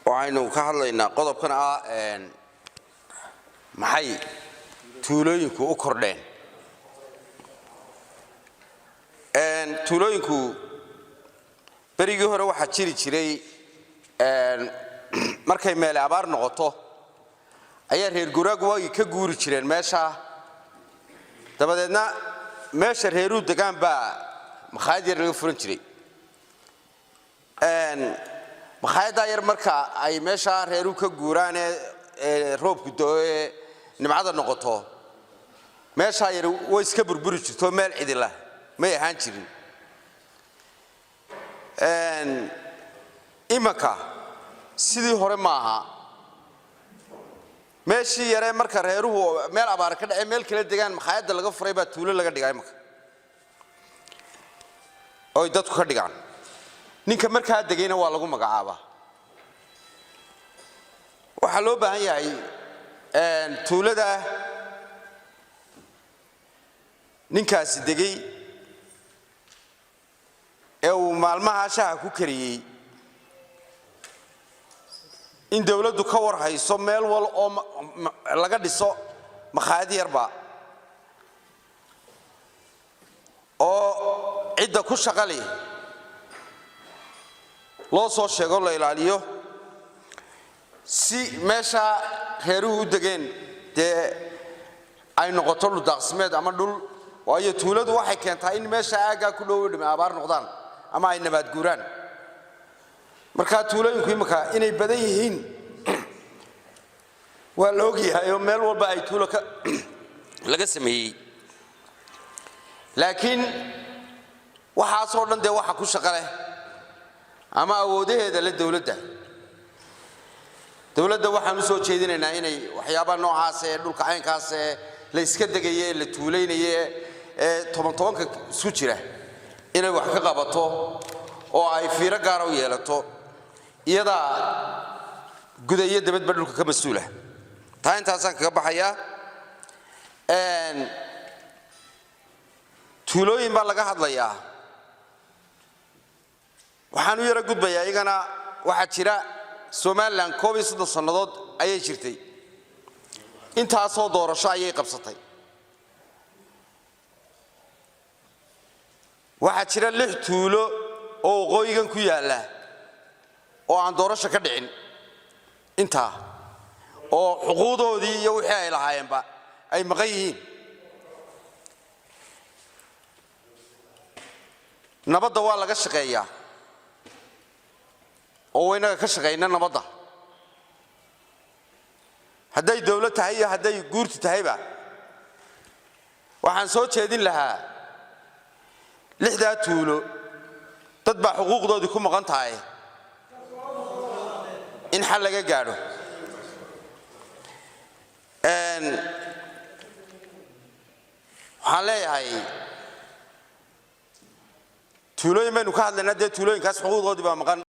Waxaynu ka hadlaynaa qodobkan ah, maxay tuulooyinku u kordheen? Tuulooyinku berigii hore waxaa jiri jiray, markay meele abaar noqoto ayaa reer guraagu waagii ka guuri jireen meesha. Dabadeedna meesha reeruu degaan baa makhaayad yar laga furan jiray. Makhaayaddaa yar marka ay meesha reeruu ka guuraanee roobku doo ee nimcada noqoto, meeshaa yar way iska burburi jirto, meel cidila may ahaan jirin. Imanka sidii hore ma aha. Meeshii yaree marka reeruhu meel abaar ka dhacay meel kala degaan, makhaayadda laga furay baa tuulo laga dhigaa imanka, oy dadku ka dhigaan. Ninka markaa degayna waa lagu magacaabaa. Waxaa loo baahan yahay tuulada ninkaasi degay ee uu maalmaha shaha ku kariyey in dowladdu ka war hayso meel wal oo laga dhiso makhaayad yarba, oo cidda ku shaqali loo soo sheego, la ilaaliyo, si meesha reeruhu u degeen dee ay noqoto dhul daaqsimeed ama dhul. Waayo, tuuladu waxay keentaa in meesha aaggaa ku dhow dhimi abaar noqdaan ama ay nabaad guuraan. Marka tuulooyinku imika inay badan yihiin waa la ogyahay, oo meel walba ay tuulo ka laga sameeyey. Laakiin waxaasoo dhan dee waxa ku shaqo leh ama awoodaheeda le dowladda. Dowladda waxaan u soo jeedinaynaa inay waxyaabaha noocaas ee dhulka caynkaas ee la iska degaye ee la tuulaynaye ee toban tobanka isku jira inay wax ka qabato oo ay fiiro gaara u yeelato. Iyadaa guda iyo dabadba dhulka ka mas-uula. Taa intaasaan kaga baxayaa. Tuulooyin baa laga hadlayaa. Waxaan u yaro gudbayaa iyagana. Waxaa jira Somaliland 31 sannadood ayay jirtay, intaasoo doorasho ayay qabsatay. Waxaa jira lix tuulo oo waqooyigan ku yaalla oo aan doorasho ka dhicin intaa, oo xuquuqdoodii iyo wixii ay lahaayeenba ay maqan yihiin. Nabadda waa laga shaqeeyaa, oo waynaga ka shaqayna nabadda, hadday dowlad tahay iyo hadday guurti tahayba. Waxaan soo jeedin lahaa lixdaa tuulo dad baa xuquuqdoodii ku maqan tahay in xal laga gaadho. Waxaan leeyahay tuulooyin baynu ka hadlaynaa, dee tuulooyinkaas xuquuqdoodii baa maqan.